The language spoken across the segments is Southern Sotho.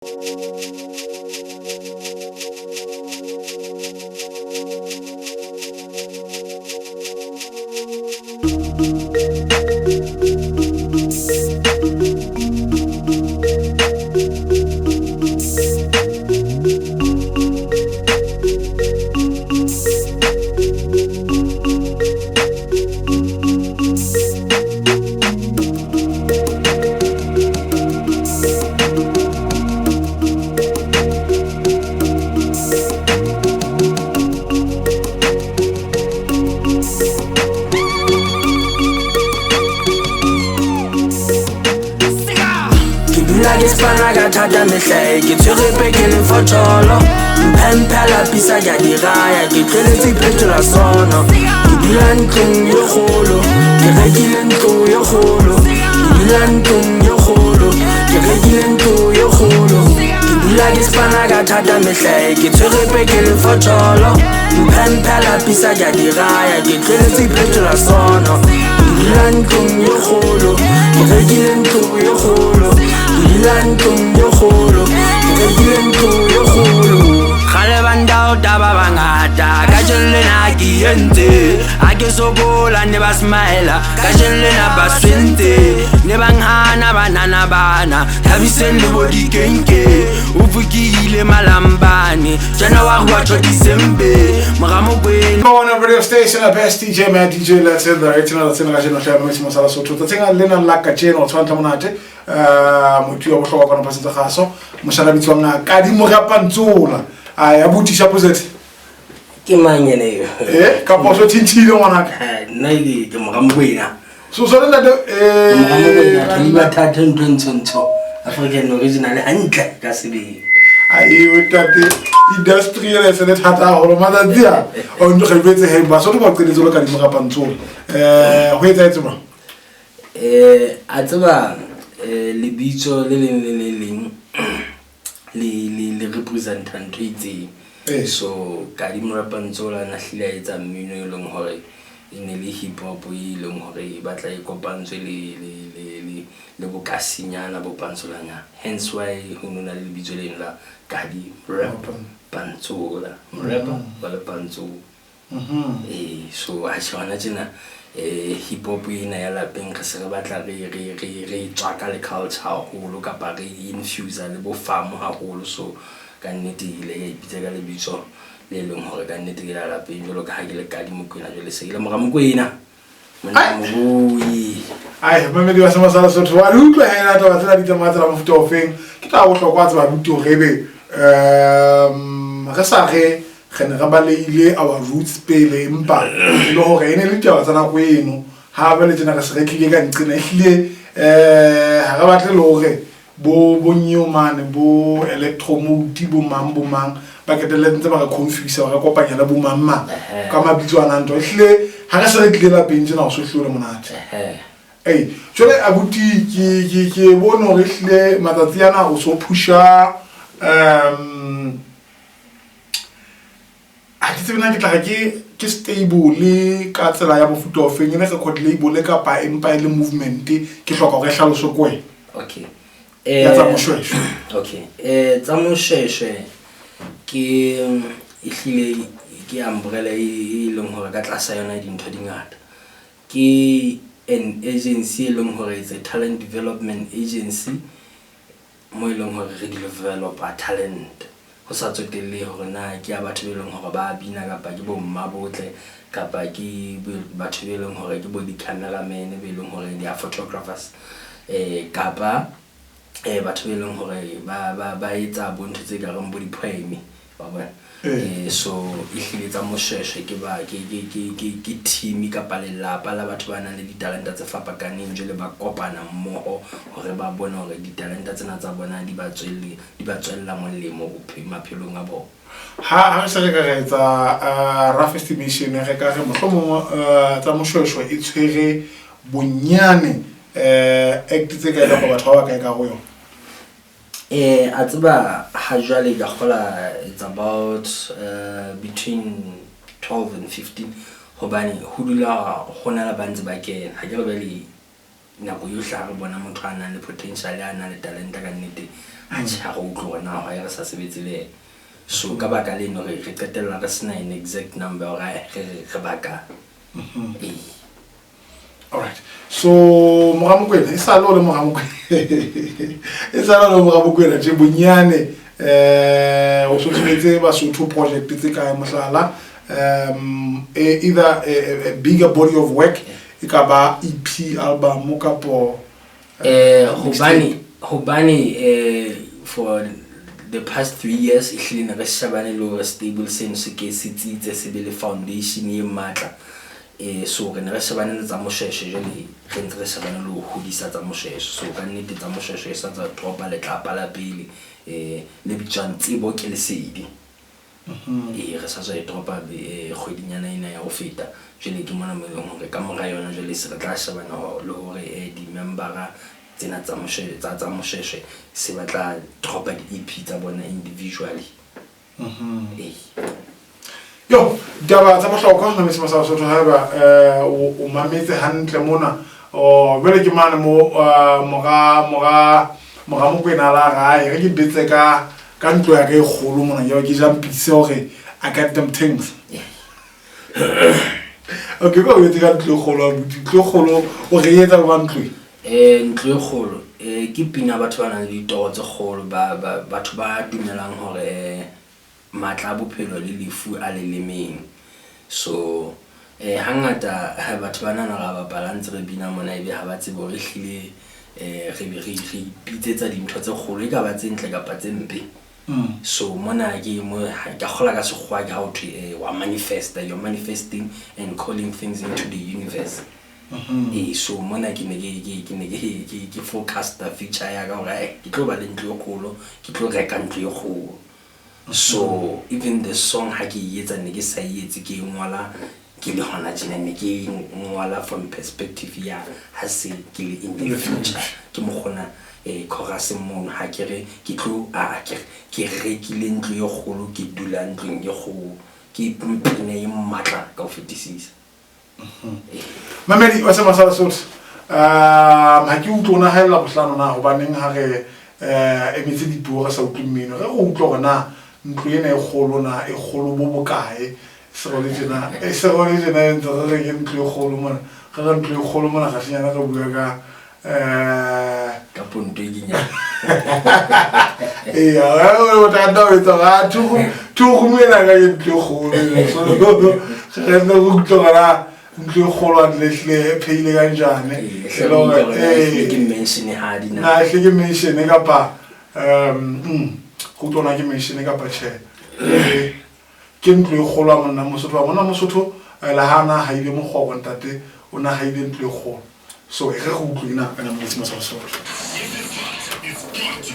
Ke dula ke spana ka thata mehlae ke tshwere peke le fotholo mphemphe lapisa ke a di raya ke tleletse iphetola sono ke dula ntlong ye kgolo ke rekile ntlo ye kgolo ke dula ntlong ye kgolo ke rekile ntlo ye kgolo ke dula ke spana ka thata mehlae ke tshwere peke le fotholo mphemphe lapisa ke a di raya ke tleletse iphetola sono ke dula ntlong ye kgolo ke rekile ntlo ye kgolo ke dula ntlong ye kgolo ke rekile ntlo ye kgolo kgale ba ndaota ba bangata kajeno lena ke entse ha ke sokola ne ba smile kajeno lena ba swentse ne ba nghana banana bana thabiseng le bo dikenke o fokile malambane January wa tjho December mora Mokwena. One radio station la best DJ man DJ let's in the rating la tsena kajeno hle mme simo sala sotho tsatseng lena la kajeno tshwantla monate motho wa bohlokwa kwana pasentse gaso moshana bitswang Kadimo Rapantsola a ya butisha poset Ke mang ene eo? Eh ka poso thinthile ngwanaka. Nna ke mora Mokwena. So so ntate eh Mora Mokwena ke ba thathe ntho ntsho ntsho. African original hantle ka sebele. Ai ntate industry ena e se le thata haholo matsatsi a o ntho re jwetse he Basotho ba qetetse le Kadimo Rapantsola ho etsahetse jwang? A tseba lebitso le leng le le leng le le le representa ntho e itseng. So Kadimo Rapantsola na hlile a etsa mmino e leng hore e ne le hip hop e leng hore e batla e kopantswe le le le le le bokasinyana bo pantsolanyana. Hence why ho no na le lebitso leno la Kadi Rapantsola. Morapa wa le pantsola. Ee, so atjhe hona tjena hip hop ena ya lapeng re se re batla re re re re e tswaka le culture haholo kapa re infuse le bo farm haholo. So ka nnete ke ile ka ipitsa ka lebitso le leng hore ka nnete ke la lapeng jwalo ka ha ke le Kadi Mokwena jwale se ke le mora Mokwena. Monna Morui. Ai mamedi wa Sema sa Lesotho wa di utlwa hela taba tsena di tsamaya tsela mofuta ofeng ke taba bohlokwa tseba buti hore ebe re sa re re ne re baleile our roots pele empa e le hore e ne le ditaba tsa nako eno ha jwale tjena re se re tlile ka nqena ehlile ha re batle le hore bo bo Newman bo Electromode bo mang bo mang ba qetelle ntse ba re confuse ba re kopanya le bo mang mang ka mabitso ana ntho ehlile ha re se re tlile lapeng tjena ho so hlile le monate. Ei jwale abuti ke ke ke bone hore ehlile matsatsi ana o so phusha ha ke tsebe na ke tla re ke ke stable ka tsela ya mofuta ofeng e le record label kapa empa e le movement ke hloka hore e hlaloswe ke wena. Okay. Ya tsa Moshweshwe. Okay. Tsa Moshweshwe ke ehlile ke umbrella e leng hore ka tlasa yona dintho di ngata. Ke an agency e leng hore it's a talent development agency mo e leng hore re developa talent ho sa tsotellehe hore na ke ya batho be leng hore ba bina kapa ke bo mmabotle kapa ke batho be leng hore ke bo di-cameraman be leng hore they are photographers kapa batho be leng hore ba ba ba etsa bo ntho tse kareng bo di-poem wa bona. So ehlile tsa Moshweshwe ke ba ke ke ke ke ke team kapa lelapa la batho ba nang le ditalenta tse fapakaneng jwale ba kopana mmoho hore ba bone hore ditalenta tsena tsa bona di ba tswelle di ba tswella molemo maphelong a bona. Ha ha re se re ka re etsa rough estimation re ka re mohlomong tsa Moshweshwe e tshwere bonyane act tse kae kapa batho ba bakae ka ho yona? A tseba ha jwale ka kgola it's about between 12 and 15 hobane ho dula ho na le ba ntse ba kena. Ha ke re jwale Nako yohle ha re bona motho a nang le potential, a nang le talent ka nnete, atjhe ha re utlwe hore na why re sa sebetse le yena. So ka baka leno re qetella re sena an exact number hore re baka. Ee. Alright. So mora Mokoena, e sale o le mora Mokoena. E sale o le mora Mokoena tje bonyane o so tshwetse Basotho project tse kae mohlala, either a bigger body of work e ka ba EP album kapo Hobane for the past 3 years ehlile ne re shebane le hore stable seno se ke se tsitse, se be le foundation e matla. So re ne re shebane le tsa Moshweshwe, jwale re ntse re shebane le ho hodisa tsa Moshweshwe. So ka nnete tsa Moshweshwe e sa tswa dropa letlapa la pele, le bitswang Tsebo ke Lesedi. Re sa tswa e dropa kgwedinyana ena ya ho feta. Jwale ke mona mo e leng hore ka mora yona jwale se re tla shebana le hore di-membera tsena tsa Moshweshwe se ba tla dropa di-EP tsa bona individually. Ee. Yo, ditaba tsa bohlokwa mametse Masa Basotho, haeba o mametse hantle mona. Jwale ke mane mo mora Mokoena la gae re ke betse ka ntlo ya ka e kgolo mona, ke jampise hore I got them things. Okay, ka o etse ka ntlo e kgolo, abuti. Ntlo e kgolo o re etsa jwang ntlo e? Ntlo e kgolo ke pina batho ba nang le ditoro tse kgolo, batho ba dumelang hore matla a bophelo le lefu a le lemeng. So hangata batho ba nana ra bapala ntse re bina mona, ebe ha ba tsebe hore ehlile re be re ipitsetsa dintho tse kgolo, e ka ba tse ntle kapa tse mpe. So mona ke mo ka kgola ka sekgowa ke ha ho thwe wa manifesta, you're manifesting and calling things into the universe. So mona ke ne ke forecasta future ya ka hore ke tlo ba le ntlo e kgolo, ke tlo reka ntlo e kgolo. So even the song ha ke e etsa ne ke sa e etse ke ngola ke le hona tjena, ne ke ngola from perspective ya ha se ke le in the future. Ke mokgona chorus mono ha ke re ke tlo a ke rekile ntlo e kgolo, ke dula ntlong e kgolo, ke pina e matla ka ho fetisisa. Mamedi wa Sema sa Lesotho, ha ke utlwe o nahella bohlano na hobaneng ha re emetse dipuo re sa utlwe mmino. Re go utlwe hore na ntlo ena e kgolo na e kgolo bo bokae. Serole tjena e ntse re re ke ntlo e kgolo mona, re re ntlo e kgolo mona kgahlenyana re bua ka ka ponto e kenyana. Eya, o tla nna o etsa hore, thugu ena ka ke ntlo e kgolo. So re nne re utlwe hore na ntlo e kgolo hantle e phehile ka njane. E le hore, ke mansion hadi na. Na ehlile ke mansion kapa go utlwa na ke mansion kapa tjhe. Ke ntlo e kgolo ya monna Mosotho. Wa monna Mosotho le ha na haile mokgobo ntate, o na haile ntlo e kgolo. So e re go utlwe ena kana motse Masa Lesotho. Got to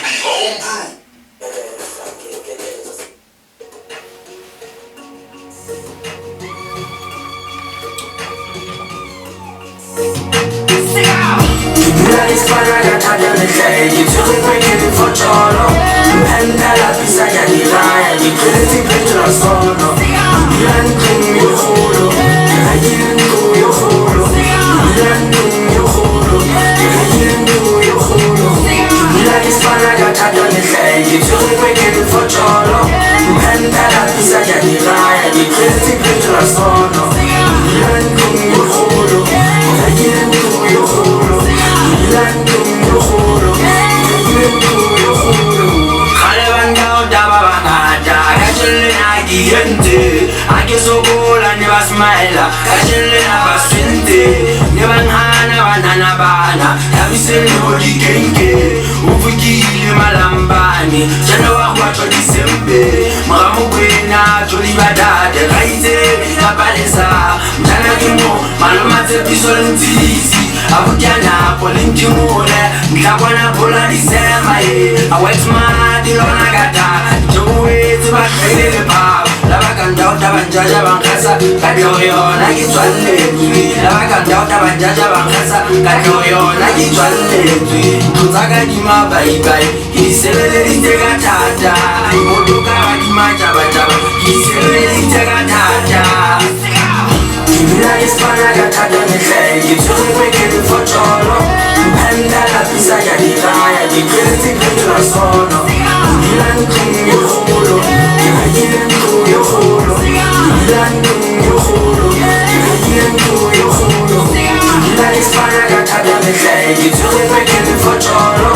be homebrew. Ke dula ke spana ka thata mehlae, ke tshwere peke le fotjholo. Mphemphe lapisa ke a di raya, ke tlweletse phetola sono. Ke dula ntlong e kgolo, ke rekile ntlo e kgolo. Ke dula ntlong e kgolo, ke rekile ntlo e kgolo. Ke dula ke spana ka thata mehlae, ke tshwere peke le fotjholo. Mphemphe lapisa ke a di raya, ke tlweletse phetola sono. Ke dula ntlong e kgolo, ke rekile ntlo e kgolo. Ke dula ntlong e kgolo, ke rekile ntlo e kgolo. Kgale ba ntaota ba bangata, kajeno lena ke entse. Ha ke sokola ne ba smile, kajeno lena ba swentse. Ne ba nhana banana bana, thabiseng le bo dikenke. O fokile malambane, jwale wa hwa tjho disempe. Mora Mokoena tjho di badate, raitse ka palesa. Mjana ke mo, maloma tshepiso le ntshisi. Abuti a napo le ntimole, ntlha kwana phola disema e. A work smart le hona ka thata, ke boetse ba hlwele le phaba. La ba ka ntaota ba njaja ba nkgasa, ka tlo yona ke tswalletswe. La ba ka ntaota ba njaja ba nkgasa, ka tlo yona ke tswalletswe. Ntlo tsa ka di mabaibai, ke di sebeleditse ka thata. Dimoto ka ba di majabajaba, ke di sebeleditse ka thata. Ke dula ke spana ka thata mehlae, ke tshwere beke le fotjholo. Mphemphe a lapisa ke a di raya, ke tlohelletse phetola sono. Ke dula ntlong e kgolo, ke rekile ntlo e kgolo. Ke dula ntlong e kgolo, ke rekile ntlo e kgolo. Ke dula ke spana ka thata mehlae, ke tshwere beke le fotjholo.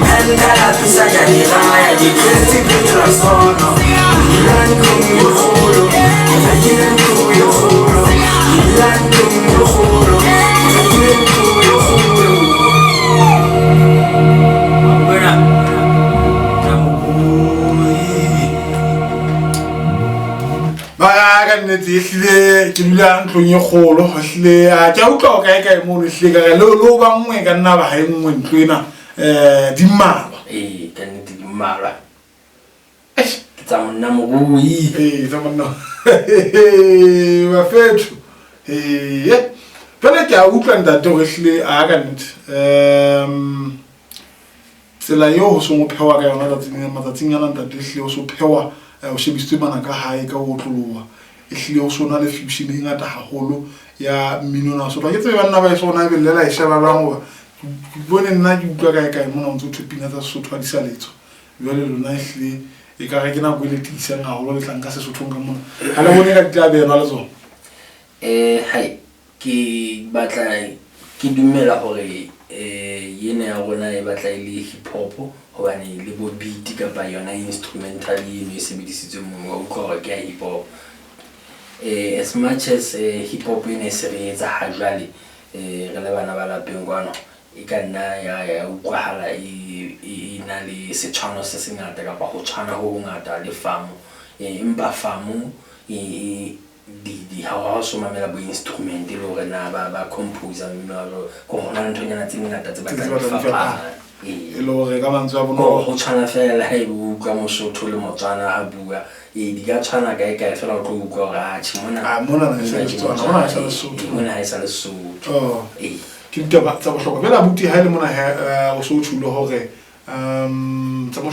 Mphemphe a lapisa ke a di raya, ke tlohelletse phetola sono. Ke dula ntlong e kgolo, ke rekile ntlo e kgolo. Ke dula ntlong e kgolo, ke rekile ntlo e kgolo. Wena, Ba ka nnete ehlile ke dula ntlong e kgolo, ehlile a ke a utlwa o kae kae mono, ehlile ka re le o ba nngwe ka nna ba ha e nngwe ntlo ena di mmalwa. Ee, ka nnete di mmalwa. Eish, ke tsa monna morui. Ee, tsa monna. Bafethu. Ee. Jwale ke a utlwa ntate hore ehlile a ka nnete. Tsela eo ho seng ho phehwa ka yona tsatsing matsatsing ana ntate ehlile ho so phehwa o shebisitswe mana ka hae ka ho otloloha. Ehlile ho so na le fusion e ngata haholo ya mmino ona wa Sotho. Ha ke tsebe banna ba heso hore na ebe llela e sheba jwang hoba ke bone nna ke utlwa kae kae mona ho ntso thwe pina tsa Sesotho ha di sa letswa. Jwale lona ehlile ekare ke nako e le tiisang haholo le tlang ka Sesothong ka mona. Ha le bone eka di tla beelwa le tsona? Hai, ke batla ke dumela hore ena ya rona e batla e le hip hop hobane le bo beat kapa yona instrumental eno e sebedisitsweng mono wa utlwa hore ke ya hip hop. As much as hip hop ena e se re etsa ha jwale re le bana ba lapeng kwano e ka nna ya utlwahala e na le setshwano se sengata kapa ho tshwana ho hongata le famo, empa famo e di ha o so mamela bo instrument le hore na ba composer mmino wa jwalo, ke hore ho na le nthonyana tse ngata tse batlang di fapana. E le hore ka mantswe a bonolo ho tshwana fela ha ebe o utlwa Mosotho le Motswana a bua, ee di ka tshwana kae kae fela o tlo utlwa hore atjhe mona Ah, mona ha e sa le Setswana, mona ha e sa le Sesotho. Mona ha e sa le Sesotho. Oh. Ee. Ke ditaba tsa bohlokwa. Jwale abuti ha e le mona he o so tjhulo hore tsa